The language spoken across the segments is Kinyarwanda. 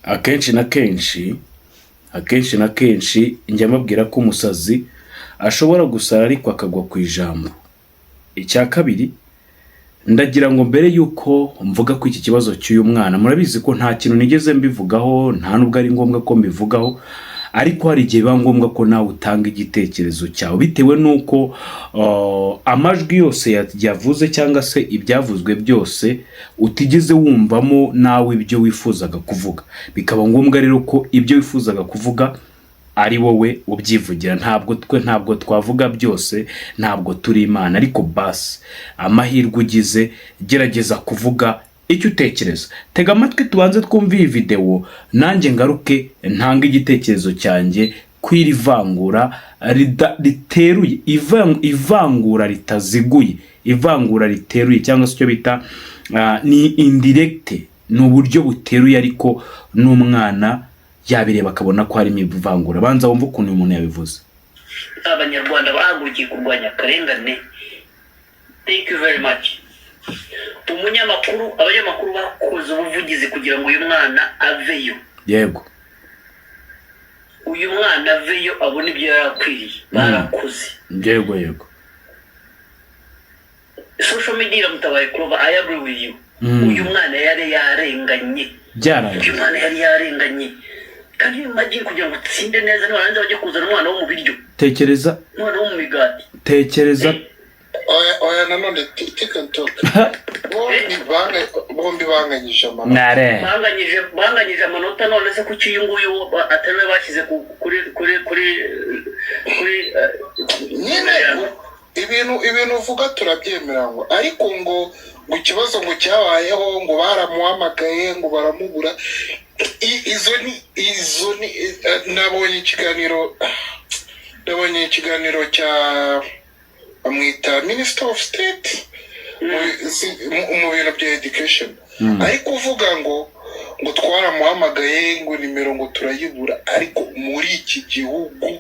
Akenshi na kenshi njya mbabwira ko umusazi ashobora gusara ariko akagwa ku ijambo. Icya kabiri, ndagira ngo mbere y'uko mvuga ko iki kibazo cy'uyu mwana, murabizi ko nta kintu nigeze mbivugaho, nta nubwo ari ngombwa ko mbivugaho, ariko hari igihe biba ngombwa ko nawe utanga igitekerezo cyawe bitewe n'uko amajwi yose yavuze cyangwa se ibyavuzwe byose utigeze wumvamo nawe ibyo wifuzaga kuvuga. Bikaba ngombwa rero ko ibyo wifuzaga kuvuga ari wowe ubyivugira. Ntabwo twe, ntabwo twavuga byose, ntabwo turi Imana, ariko basi amahirwe ugize, gerageza kuvuga icyo utekereza. Tega amatwi, tubanze twumve iyi videwo, nanjye ngaruke ntange igitekerezo cyanjye ku iri vangura riteruye, ivangura ritaziguye, ivangura riteruye, cyangwa se icyo bita ni indirect, ni uburyo buteruye, ariko n'umwana yabireba akabona ko harimo ivangura. Banza wumve ukuntu uyu muntu yabivuze. Abanyarwanda bahagurukiye kurwanya akarengane, thank you very much. Umunyamakuru, abanyamakuru bakoze ubuvugizi kugira ngo uyu mwana aveyo. Uyu mwana aveyo, abone ibyo yari akwiriye. Barakoze. yego yego Social media iramutabaye. Kuroba, I agree with you. Uyu mwana yari yarenganye. Uyu Byarangiye. mwana yari yarenganye. Kandi imagine, kugira ngo utsinde neza, nibarangiza bajye kuzana umwana wo mu biryo, Tekereza. umwana wo mu migati. Tekereza. Oya, oya, nanone TikTok bombi banganyije amanota. Nare. Banganyije amanota. None se kuki uyu nguyu atari we bashyize kuri Nyine ibintu uvuga turabyemera ngo, ariko ngo ikibazo ngo cyabayeho, ngo baramuhamagaye, ngo baramubura. Izo ni nabonye ikiganiro cya, bamwita Minister of State mu bintu bya education, ariko uvuga ngo twaramuhamagaye, ngo nimero ngo turayibura. Ariko muri iki gihugu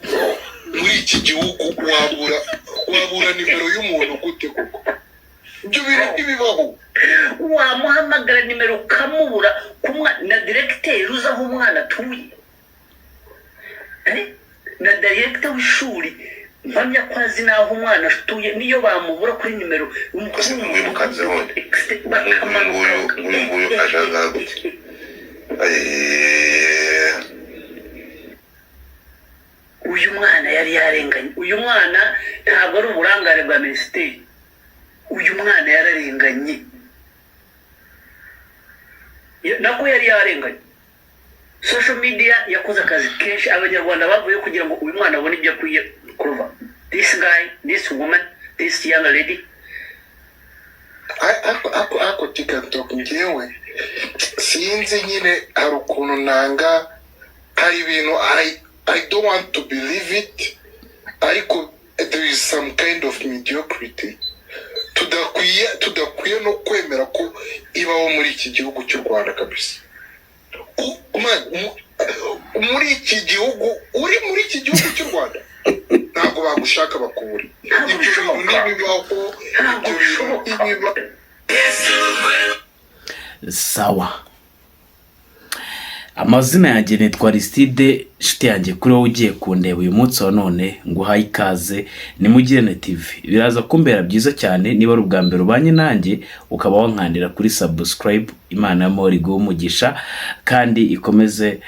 wabura nimero y'umuntu gute koko? Ibyo bintu ntibibaho. Wamuhamagara nimero ukamubura kumwa na diregiteri uzi aho umwana atuye? Eh? Na diregiteri w'ishuri mpamya ko azi n'aho umwana atuye, niyo bamubura kuri nimero. Nguyu mukanzeho. Nguyu aje ahangaha gute? Uyu mwana yari yarenganye. Uyu mwana ntabwo ari uburangare bwa minisiteri, uyu mwana yararenganye. Nako yari yarenganye. Social media yakoze akazi kenshi, Abanyarwanda bavuye kugira ngo uyu mwana abone ibyo akwiye. Kuva this guy, this woman, this young lady. Ako TikTok, njyewe sinzi nyine, hari ukuntu nanga, hari ibintu I don't want to believe it, ariko there is some kind of mediocrity tudakwiye no kwemera ko ibaho muri iki gihugu cy'u Rwanda kabisa. Man, muri iki gihugu, uri muri iki gihugu cy'u Rwanda, ntabwo bagushaka bakubura. Ntabwo Ibyo bintu bishoboka. ntibibaho. Ntabwo Ibyo bintu bishoboka. ntibibaho. Sawa, amazina yanjye nitwa Aristide, inshuti yanjye. Kuri wowe ugiye kundeba uyu munsi wa none, nguhaye ikaze ni Mugirene TV. Biraza kumbera byiza cyane niba ari ubwa mbere ubanye nanjye, ukaba wankandira kuri subscribe. Imana y'amahoro iguhe umugisha kandi ikomeze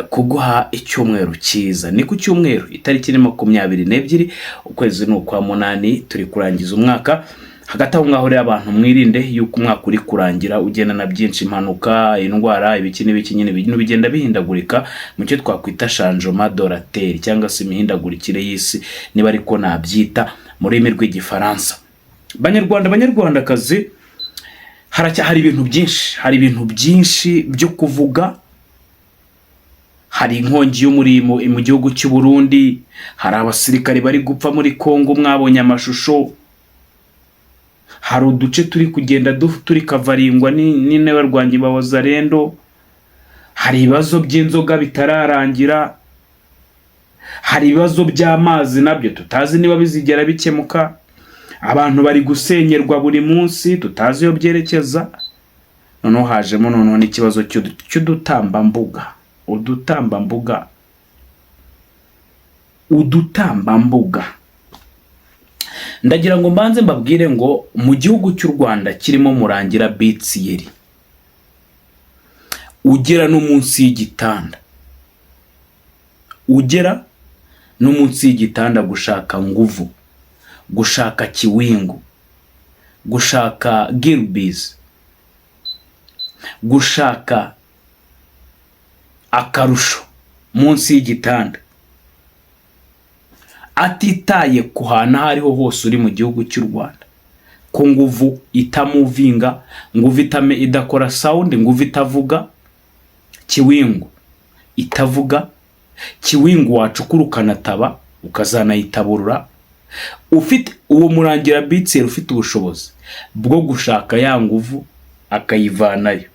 kuguha icyumweru cyiza. Ni ku cyumweru, itariki ni 22, ukwezi ni ukwa munani, turi kurangiza umwaka. Hagati aho ngaho rero, abantu mwirinde yuko umwaka uri kurangira ugenda na byinshi: impanuka, indwara, ibiki n'ibiki. Nyine ibintu bigenda bihindagurika mu cyo twakwita changement de la terre, cyangwa se imihindagurikire y'isi, niba ariko nabyita mu rurimi rw'Igifaransa. Banyarwanda, Banyarwandakazi, hari ibintu byinshi, hari ibintu byinshi byo kuvuga. Hari inkongi y'umuriro mu gihugu cy'u Burundi, hari abasirikare bari gupfa muri Kongo, mwabonye amashusho, hari uduce turi kugenda turi kavaringwa n'abarwanyi ba Wazalendo, hari ibibazo by'inzoga bitararangira, hari ibibazo by'amazi nabyo tutazi niba bizigera bikemuka, abantu bari gusenyerwa buri munsi tutazi iyo byerekeza. Noneho hajemo noneho n'ikibazo cy'udutambambuga, udutambambuga, udutambambuga. Ndagira ngo mbanze mbabwire ngo mu gihugu cy'u Rwanda kirimo Murangira Bitsiyeri ugera no munsi y'igitanda, ugera no munsi y'igitanda gushaka nguvu, gushaka kiwingu, gushaka giribizi, gushaka akarusho munsi y'igitanda, atitaye ku hantu aho ariho hose uri mu gihugu cy'u Rwanda, ko nguvu itamuvinga, nguvu itame idakora sound, nguvu itavuga, kiwingu itavuga, kiwingu wacukura ukanataba ukazanayitaburura. Ufite uwo Murangira Bitseri ufite ubushobozi bwo gushaka ya nguvu akayivanayo,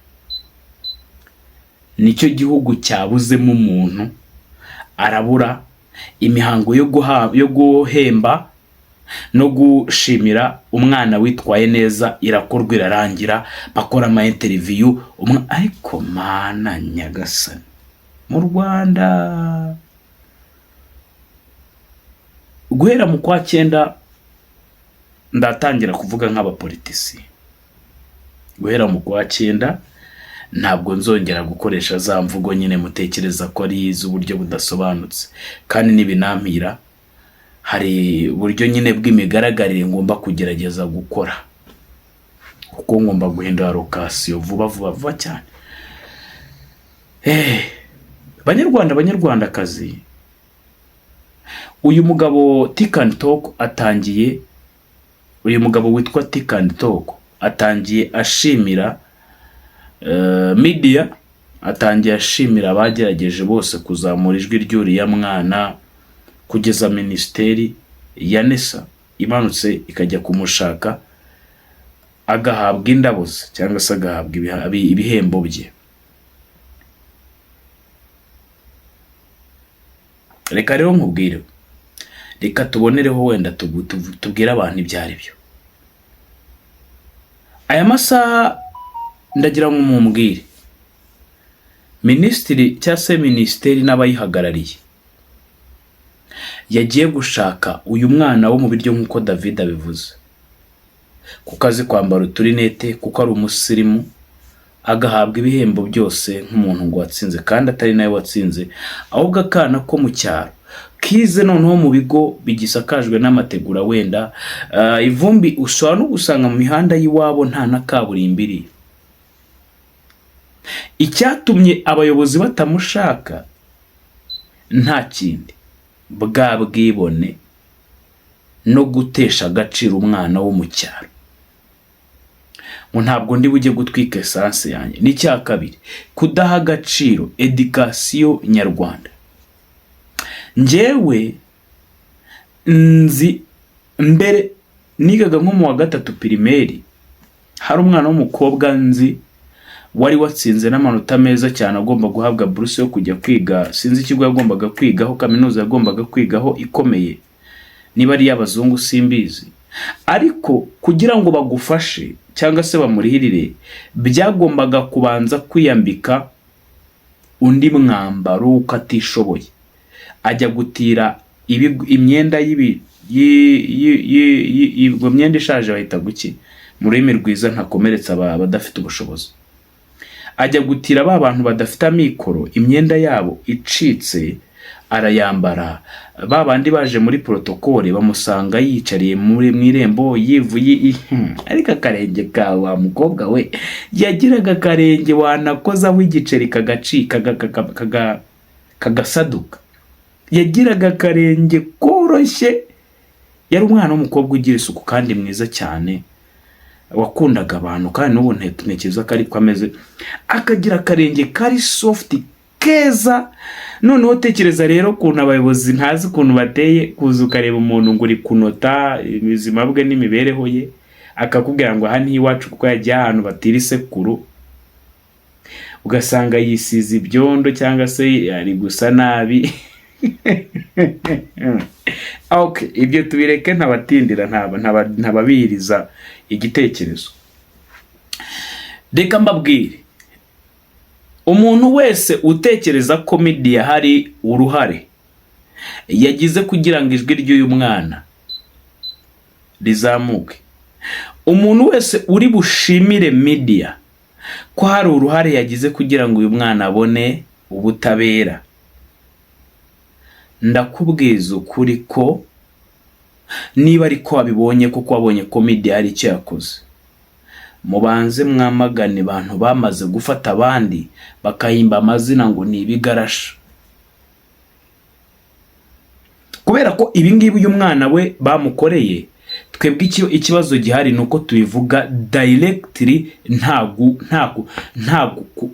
nicyo gihugu cyabuzemo umuntu arabura. Imihango yo guhemba no gushimira umwana witwaye neza irakorwa, irarangira, bakora ama interview. Ariko Mana nyagasani, mu Rwanda guhera mu kwa cyenda ndatangira kuvuga nk'abapolitisi. Guhera mu kwa cyenda ntabwo nzongera gukoresha za mvugo nyine mutekereza ko ari iz'uburyo budasobanutse, kandi nibinampira hari uburyo nyine bw'imigaragarire ngomba kugerageza gukora, kuko ngomba guhindura location vuba vuba vuba cyane. Banyarwanda, banyarwandakazi, uyu mugabo Tikantalk atangiye, uyu mugabo witwa Tikantalk atangiye ashimira media, atangiye ashimira abagerageje bose kuzamura ijwi ry'uriya mwana kugeza minisiteri ya NESA imanutse ikajya kumushaka, agahabwa indabo ze cyangwa se agahabwa ibihembo bye. Reka rero nkubwire, reka tubonereho wenda tubwire abantu ibyo ari byo. Aya masaha ndagira ngo mumbwire, minisitiri cyangwa se minisiteri n'abayihagarariye yagiye gushaka uyu mwana wo mu biryo nk'uko David abivuze, kuko azi kwambara uturinete, kuko ari umusirimu, agahabwa ibihembo byose nk'umuntu ngo watsinze, kandi atari nawe watsinze, ahubwo akana ko mu cyaro kize noneho mu bigo bigisakajwe n'amategura, wenda ivumbi ushobora no gusanga mu mihanda y'iwabo nta na kaburimbo iri. Icyatumye abayobozi batamushaka nta kindi, bwa bwibone no gutesha agaciro umwana wo mu cyaro, ngo ntabwo ndi bujye gutwika essence yanjye. N'icya kabiri, kudaha agaciro éducation nyarwanda. Njyewe nzi mbere nigaga nko mu wa gatatu primaire, hari umwana w'umukobwa nzi wari watsinze n'amanota meza cyane, agomba guhabwa buruse yo kujya kwiga, sinzi ikigo yagombaga kwigaho, kaminuza yagombaga kwigaho ikomeye, niba ari iy'abazungu simbizi, ariko kugira ngo bagufashe cyangwa se bamurihirire byagombaga kubanza kwiyambika undi mwambaro w'uko atishoboye, ajya gutira imyenda y'ibi iyo myenda ishaje bahita guki mu rurimi rwiza ntakomeretsa abadafite ubushobozi, ajya gutira ba bantu badafite amikoro imyenda yabo icitse arayambara. Ba bandi baje muri protocole bamusanga yiyicariye muri mu irembo yivuye, ariko akarenge kawe wa mukobwa we, yagiraga akarenge wanakozaho igiceri kagacika, kagasaduka. Yagiraga akarenge koroshye. Yari umwana w'umukobwa ugira isuku kandi mwiza cyane, wakundaga abantu, kandi n'ubu ntekereza ko ariko ameze, akagira akarenge kari soft keza. Noneho tekereza rero ukuntu abayobozi ntazi ukuntu bateye, kuza ukareba umuntu ngo uri kunota ubuzima bwe n'imibereho ye, akakubwira ngo aha ni iwacu, kuko yagiye ahantu batira isekuru, ugasanga yisize ibyondo cyangwa se ari gusa nabi. Okay, ibyo tubireke, ntabatindira, ntababiriza igitekerezo. Reka mbabwire, umuntu wese utekereza ko media hari uruhare yagize kugira ngo ijwi ry'uyu mwana rizamuke, umuntu wese uri bushimire media ko hari uruhare yagize kugira ngo uyu mwana abone ubutabera, ndakubwiza ukuri ko niba ariko wabibonye, kuko wabonye ko media hari icyo yakoze, mubanze mwamagane abantu bamaze gufata abandi bakahimba amazina ngo ni ibigarasha, kubera ko ibi ngibi uyu mwana we bamukoreye, twebwe ikibazo gihari ni uko tubivuga directly, nta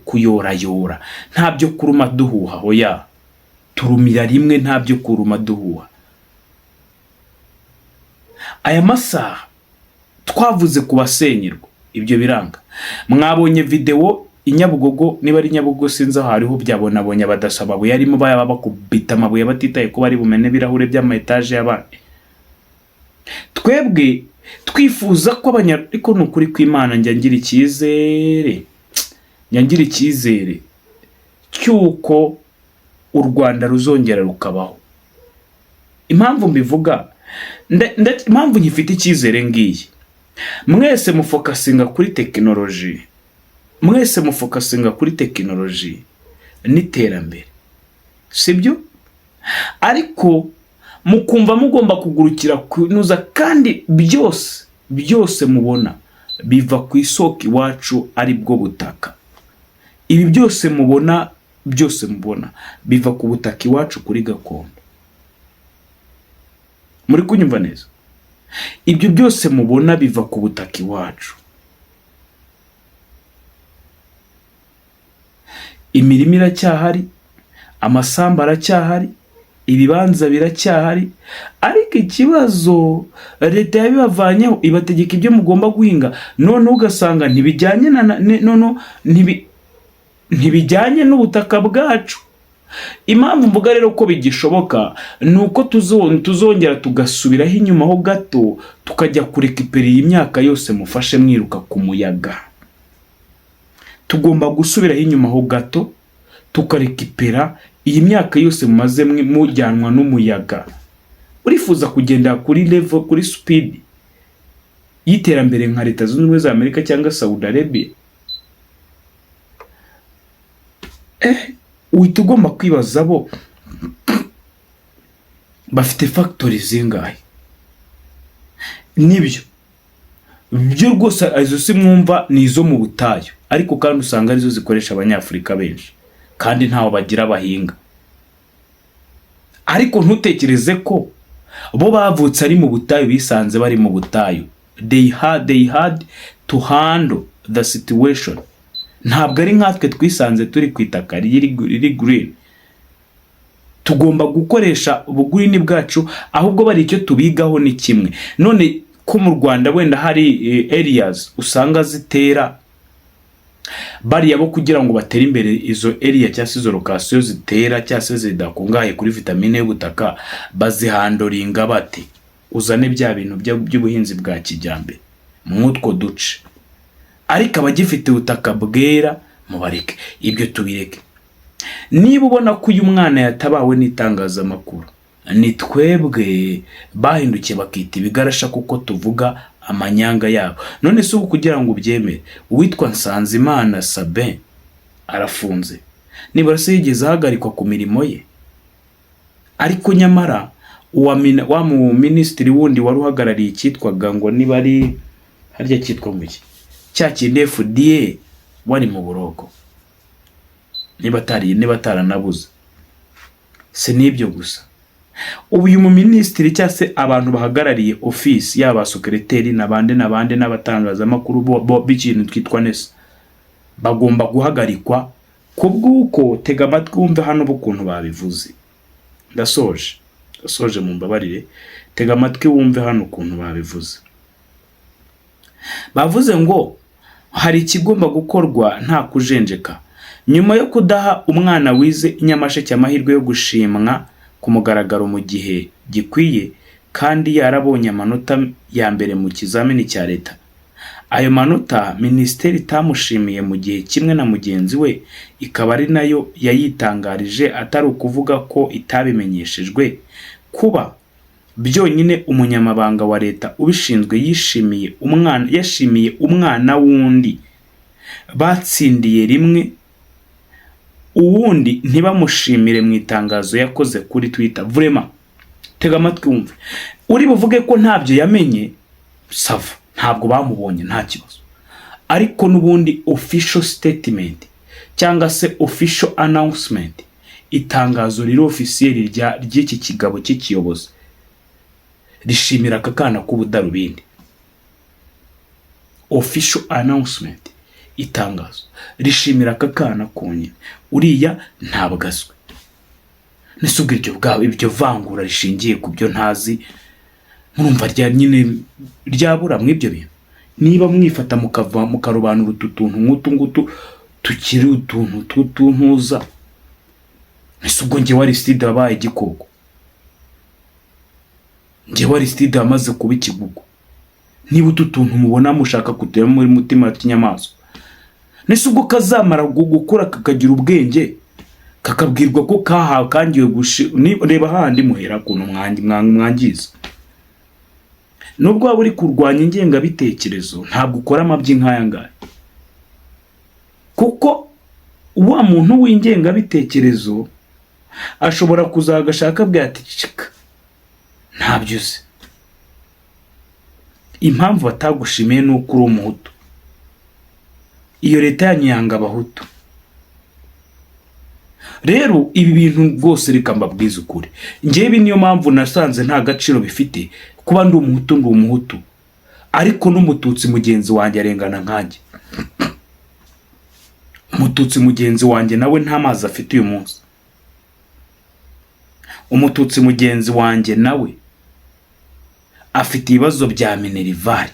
kuyorayora, nta byo kuruma duhuha. Hoya, turumira rimwe, nta byo kuruma duhuha. Aya masaha twavuze ku basenyerwa, ibyo biranga. Mwabonye videwo i Nyabugogo, niba ari Nyabugogo, sinzi aho hariho, byabonabonye abadaso amabuye arimo bayaba bakubita amabuye batitaye ko bari bumene ibirahure by'ama etaje y'abandi. Twebwe twifuza ko abanya, ariko ni ukuri kw'Imana, njya ngira icyizere cy'uko u Rwanda ruzongera rukabaho. Impamvu mbivuga, impamvu nkifite icyizere ngiyi: mwese mufocusinga kuri tekinoloji, mwese mufocusinga kuri tekinoloji n'iterambere, sibyo? Ariko mukumva mugomba kugurukira kunoza, kandi byose byose mubona biva ku isoko iwacu, ari bwo butaka. Ibi byose mubona, byose mubona biva ku butaka iwacu, kuri gakondo. Muri kunyumva neza? Ibyo byose mubona biva ku butaka iwacu. Imirima iracyahari, amasambu aracyahari, ibibanza biracyahari, ariko ikibazo leta yabibavanyeho, ibategeka ibyo mugomba guhinga, noneho ugasanga ntibijyanye na noneho ntibijyanye n'ubutaka bwacu. Impamvu mvuga rero ko bigishoboka ni uko tuzongera tugasubiraho inyuma ho gato, tukajya kurécupéra iyi myaka yose mufashe mwiruka ku muyaga. Tugomba gusubiraho inyuma ho gato, tukarécupéra iyi myaka yose mumaze mujyanwa n'umuyaga. Urifuza kugenda kuri level, kuri speed y'iterambere nka Leta Zunze Ubumwe za Amerika cyangwa Saudi Arabia, uhita ugomba kwibaza bo bafite factory zingahe? Nibyo byo rwose, izo si mwumva ni izo mu butayu, ariko kandi usanga arizo zikoresha Abanyafurika benshi, kandi ntaho bagira bahinga. Ariko ntutekereze ko bo bavutse ari mu butayu, bisanze bari mu butayu. They had to handle the situation. Ntabwo ari nkatwe twisanze turi ku itaka riri green. Tugomba gukoresha ubugreen bwacu. Ahubwo bari icyo tubigaho ni kimwe. None ko mu Rwanda wenda hari areas usanga zitera, bariya bo kugira ngo batere imbere, izo area cyangwa se izo location zitera cyangwa se zidakungahaye kuri vitamine y'ubutaka, bazihandlinga bate? Uzane bya bintu by'ubuhinzi bwa kijyambere mw'utwo duce, ariko abagifite ubutaka bwera mubareke. Ibyo tubireke. Niba ubona ko uyu mwana yatabawe n'itangazamakuru, ni twebwe bahindukiye bakita ibigarasha kuko tuvuga amanyanga yabo. None se ubu kugira ngo ubyemere, uwitwa Nsanzimana Sabin arafunze, nibura se yigeze ahagarikwa ku mirimo ye? Ariko nyamara wa mu minisitiri wundi wari uhagarariye icyitwaga ngo niba ari harya cyitwa ngo iki, cya kindi FDA, wari mu buroko, niba atari, niba ataranabuze. Si n'ibyo gusa, ubu uyu muminisitiri cyangwa se abantu bahagarariye ofisi, yaba secrétaire n'abandi n'abandi n'abatangazamakuru b'ikintu twitwa NESA, bagomba guhagarikwa ku bw'uko, tega amatwi wumve hano ukuntu babivuze. Ndasoje, ndasoje, mumbabarire. Tega amatwi wumve hano ukuntu babivuze. Bavuze ngo hari ikigomba gukorwa nta kujenjeka nyuma yo kudaha umwana wize i Nyamasheke amahirwe yo gushimwa ku mugaragaro mu gihe gikwiye, kandi yarabonye amanota ya mbere mu kizamini cya leta. Ayo manota minisiteri itamushimiye mu gihe kimwe na mugenzi we, ikaba ari nayo yayitangarije, atari ukuvuga ko itabimenyeshejwe. Kuba byonyine umunyamabanga wa leta ubishinzwe yishimiye umwana, yashimiye umwana w'undi batsindiye rimwe, uwundi ntibamushimire mu itangazo yakoze kuri Twitter. Vraiment, tega amatwi wumve. Uri buvuge ko ntabyo yamenye, ça va, ntabwo bamubonye, nta kibazo. Ariko n'ubundi official statement cyangwa se official announcement, itangazo riri officiel ry'iki kigabo cy'ikiyobozi rishimira aka kana k'ubudarubindi, official announcement, itangazo rishimira aka kana konyine, uriya ntabwo azwi. Nese ubwo iryo bwabo, ibyo vangura rishingiye ku byo ntazi, murumva rya nyine ryabura mu ibyo bintu? Niba mwifata mukava mukarobanura utu tuntu nk'utu ngutu tukiri utuntu tw'utuntuza, ese ubwo njyewe Aristide wabaye igikoko, njyewe Aristide wamaze kuba ikigugu, niba utu tuntu mubona mushaka kutera muri mutima cy'inyamaswa, nese ubwo kazamara gukura kakagira ubwenge, kakabwirwa ko kahawe kangiwe reba hahandi muhera ukuntu mwangiza. Nubwo waba uri kurwanya ingengabitekerezo, ntabwo ukora amabyi nk'aya ngaya, kuko wa muntu w'ingengabitekerezo ashobora kuzagashaka bwa ati: "Cika, ntabyo uzi. Impamvu batagushimiye ni uko uri umuhutu. Iyo leta yanyu yanga abahutu." Rero ibi bintu rwose, reka mbabwize ukuri, ngewe ibi niyo mpamvu nasanze nta gaciro bifite. Kuba ndi umuhutu, ndi umuhutu, ariko n'umututsi mugenzi wanjye arengana nkanjye. Umututsi mugenzi wanjye nawe nta mazi afite uyu munsi. Umututsi mugenzi wanjye nawe afite ibibazo bya minerval.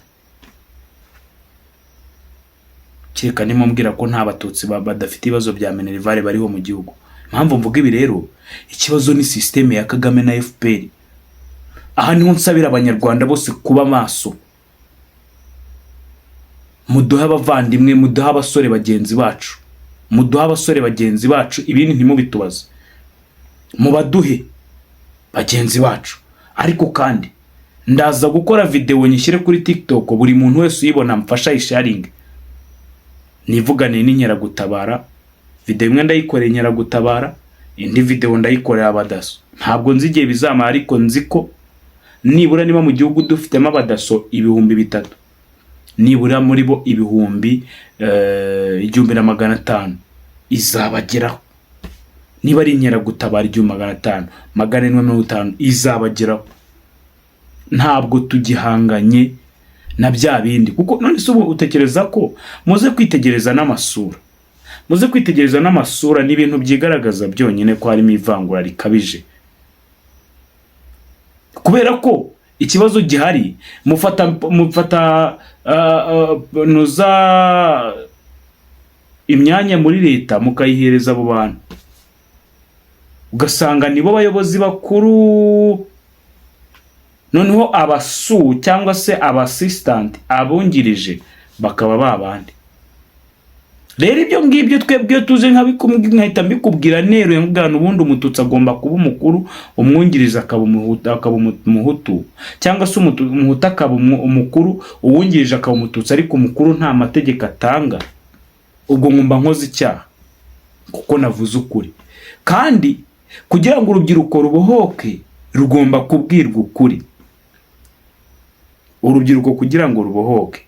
Kereka nimubwira ko nta batutsi badafite ibibazo bya minerval bariho mu gihugu. Impamvu mvuga ibi rero, ikibazo ni système ya Kagame na FPR. Aha niho nsabira abanyarwanda bose kuba maso. Muduhe abavandimwe, muduhe abasore bagenzi bacu, muduhe abasore bagenzi bacu, ibindi ntimubitubaze, mubaduhe bagenzi bacu. Ariko kandi ndaza gukora videwo nyishyire kuri TikTok, buri muntu wese uyibona mfasha ayisharinge. Nivugane n'inkeragutabara. Videwo imwe ndayikoreye inkeragutabara, indi videwo ndayikorera abadaso. Ntabwo nzi igihe bizamara, ariko nzi ko nibura niba mu gihugu dufitemo abadaso 3000, nibura muri bo ibihumbi 1500 izabageraho. Niba ari inkeragutabara 1500, 750 izabageraho. Ntabwo tugihanganye na bya bindi, kuko none se ubu utekereza ko, muze kwitegereza n'amasura, muze kwitegereza n'amasura, ni ibintu byigaragaza byonyine ko harimo ivangura rikabije. Kubera ko ikibazo gihari, mufata nuza imyanya muri leta mukayihereza abo bantu, ugasanga nibo bayobozi bakuru, noneho abasu cyangwa se aba assistant, abungirije, bakaba babandi. Rero ibyo ngibyo twebwe iyo tuze nkahita mbikubwira neruye, nkubwira ubundi umututsi agomba kuba umukuru, umwungiriza akaba umuhutu, akaba umuhutu, cyangwa se umuhutu akaba umukuru, uwungirije akaba umututsi, ariko umukuru nta mategeko atanga, ubwo nkumva nkoze icyaha kuko navuze ukuri. Kandi kugira ngo urubyiruko rubohoke rugomba kubwirwa ukuri. Urubyiruko kugira ngo rubohoke,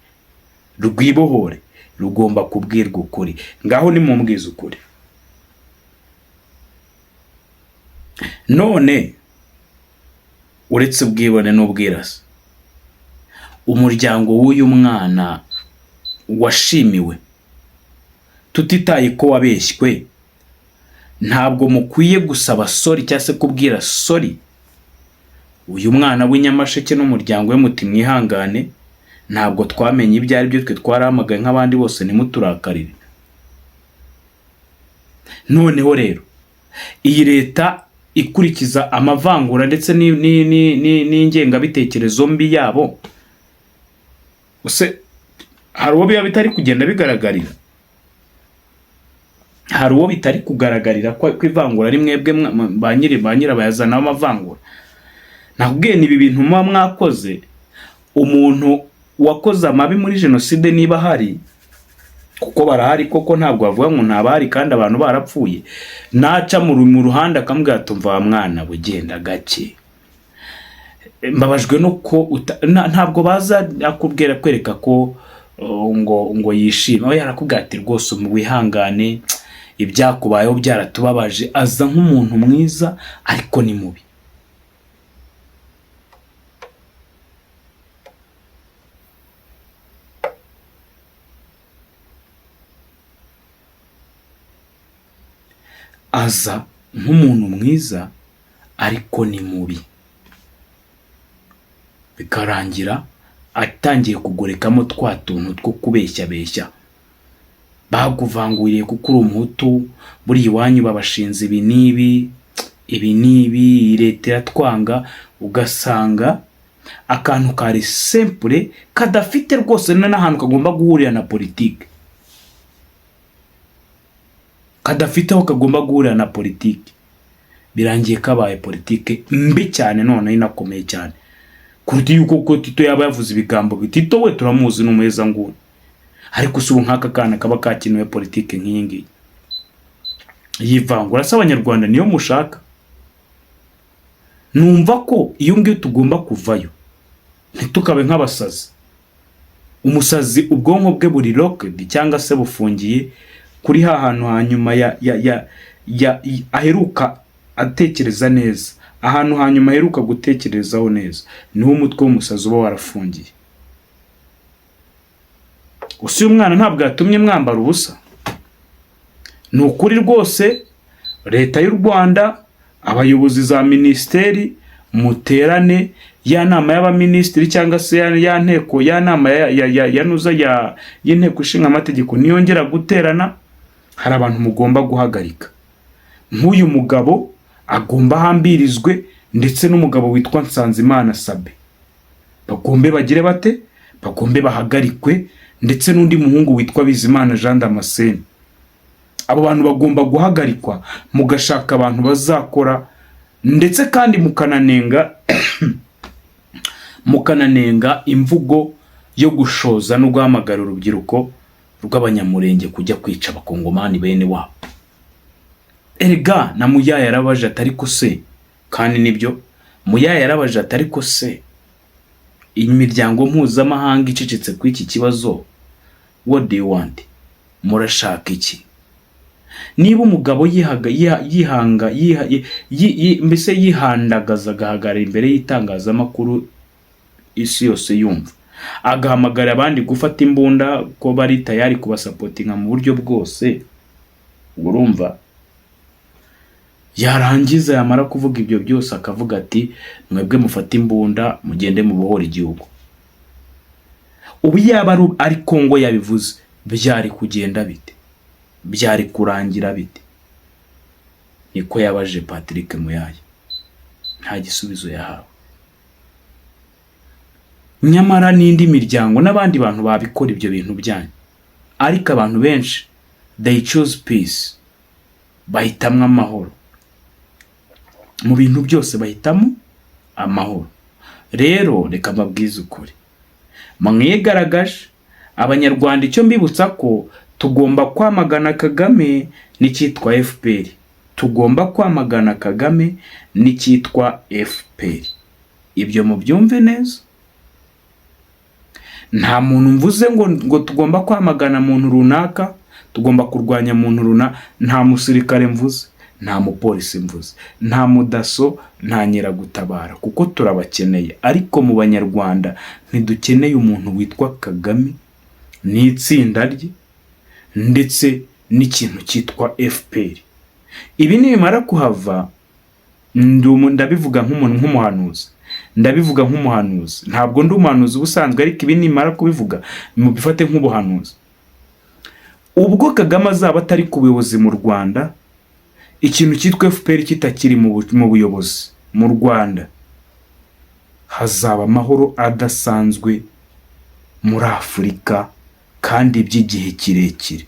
rwibohore, rugomba kubwirwa ukuri. Ngaho nimumbwize ukuri. None uretse ubwibone n'ubwirasi, umuryango w'uyu mwana washimiwe, tutitaye ko wabeshywe, ntabwo mukwiye gusaba sorry cyangwa se kubwira sorry uyu mwana w'inyamasheke n'umuryango we, muti: "Mwihangane, ntabwo twamenye ibyo ari byo, twe twarahamagaye nk'abandi bose, ntimuturakarire"? Noneho rero iyi leta ikurikiza amavangura ndetse n'ingengabitekerezo mbi yabo, use Hari uwo biba bitari kugenda bigaragarira, hari uwo bitari kugaragarira ko ivangura ari mwebwe ba nyirabayazana w'amavangura. Nakubwiye ni ibi bintu muba mwakoze. Umuntu wakoze amabi muri jenoside, niba ahari, kuko barahari koko, ntabwo bavuga ngo ntabahari kandi abantu barapfuye, naca mu ruhande akamubwira ati: "Umva wa mwana, bugenda gake, mbabajwe no ko ntabwo baza akubwira kwereka ko ngo yishime." Aho yarakubwira ati: "Rwose wihangane, ibyakubayeho byaratubabaje." Aza nk'umuntu mwiza, ariko ni mubi. Aza nk'umuntu mwiza, ariko ni mubi. Bikarangira atangiye kugorekamo twa tuntu two kubeshyabeshya: "Bakuvanguriye kuko uri Umuhutu, buriya iwanyu babashinze ibi n'ibi, ibi n'ibi, iyi leta iratwanga." Ugasanga akantu kari simple, kadafite rwose n'ahantu kagomba guhurira na politiki, kadafite aho kagomba guhurira na politiki, birangiye kabaye politiki mbi cyane, noneho inakomeye cyane kuruta yuko ko Tito yaba yavuze ibigambo. Tito we turamuzi, ni umuhezanguni, ariko si ubu nk'aka kana kaba kakiniwe politiki nk'iyi ngiyi yivangura se? Abanyarwanda niyo mushaka? Numva ko iyo ngiyo tugomba kuvayo, ntitukabe nk'abasazi. Umusazi ubwonko bwe buri locked, cyangwa se bufungiye kuri ha hantu hanyuma ya aheruka atekereza neza. Ahantu hanyuma aheruka gutekerezaho neza, niho umutwe w'umusazi uba warafungiye. Gusa uyu mwana ntabwo yatumye mwambara ubusa, ni ukuri rwose. Leta y'u Rwanda, abayobozi za minisiteri, muterane ya nama y'abaminisitiri, cyangwa se ya nteko, ya nama ya nuza ya y'inteko ishinga amategeko niyongera guterana, hari abantu mugomba guhagarika. Nk'uyu mugabo agomba ahambirizwe, ndetse n'umugabo witwa Nsanzimana Sabe, bagombe bagire bate? Bagombe bahagarikwe, ndetse n'undi muhungu witwa Bizimana Jean Damascene. Abo bantu bagomba guhagarikwa, mugashaka abantu bazakora, ndetse kandi mukananenga imvugo yo gushoza no guhamagara urubyiruko rw'Abanyamurenge kujya kwica Abakongomani bene wabo. Erega na Muyaya yarabaje ati: "Ariko se?" Kandi nibyo, Muyaya yarabaje ati: "Ariko se imiryango mpuzamahanga icecetse kuri iki kibazo, what do you want? Murashaka iki?" Niba umugabo yihaga yihanga mbese yihandagaza, agahagarara imbere y'itangazamakuru isi yose yumva, agahamagara abandi gufata imbunda, ko bari tayari kubasupportinga mu buryo bwose, urumva, yarangiza yamara kuvuga ibyo byose, akavuga ati: "Mwebwe mufate imbunda mugende mubohore igihugu." Ubu yaba ari Kongo yabivuze, byari kugenda bite? Byari kurangira bite? Niko yabaje Patrick Muyaya, nta gisubizo yahawe. Nyamara n'indi miryango n'abandi bantu babikora ibyo bintu byanyu, ariko abantu benshi they choose peace, bahitamwo amahoro mu bintu byose, bahitamo amahoro. Rero reka mbabwize ukuri, mwigaragaje Abanyarwanda. Icyo mbibutsa ko tugomba kwamagana Kagame n'icyitwa FPR, tugomba kwamagana Kagame n'icyitwa FPR. Ibyo mubyumve neza. Nta muntu mvuze ngo tugomba kwamagana muntu runaka, tugomba kurwanya muntu runaka. Nta musirikare mvuze, nta mupolisi mvuze, nta mudaso, nta nyiragutabara, kuko turabakeneye. Ariko mu Banyarwanda ntidukeneye umuntu witwa Kagame n'itsinda rye, ndetse n'ikintu cyitwa FPR. Ibi nibimara kuhava, ndabivuga nk'umuntu, nk'umuhanuzi, ndabivuga nk'umuhanuzi. Ntabwo ndi umuhanuzi ubusanzwe, ariko ibi nimara kubivuga mubifate nk'ubuhanuzi. Ubwo Kagame azaba atari ku buyobozi mu Rwanda, ikintu cyitwa FPR kitakiri mu buyobozi mu Rwanda, hazaba amahoro adasanzwe muri Afurika. Kandi by'igihe kirekire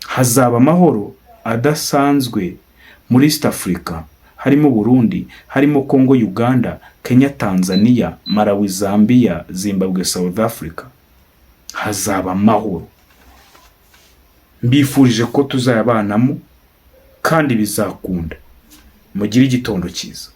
hazaba amahoro adasanzwe muri East Africa, harimo Burundi, harimo Congo, Uganda, Kenya, Tanzania, Malawi, Zambia, Zimbabwe, South Africa. Hazaba amahoro. Mbifurije ko tuzayabanamo kandi bizakunda. Mugire igitondo cyiza.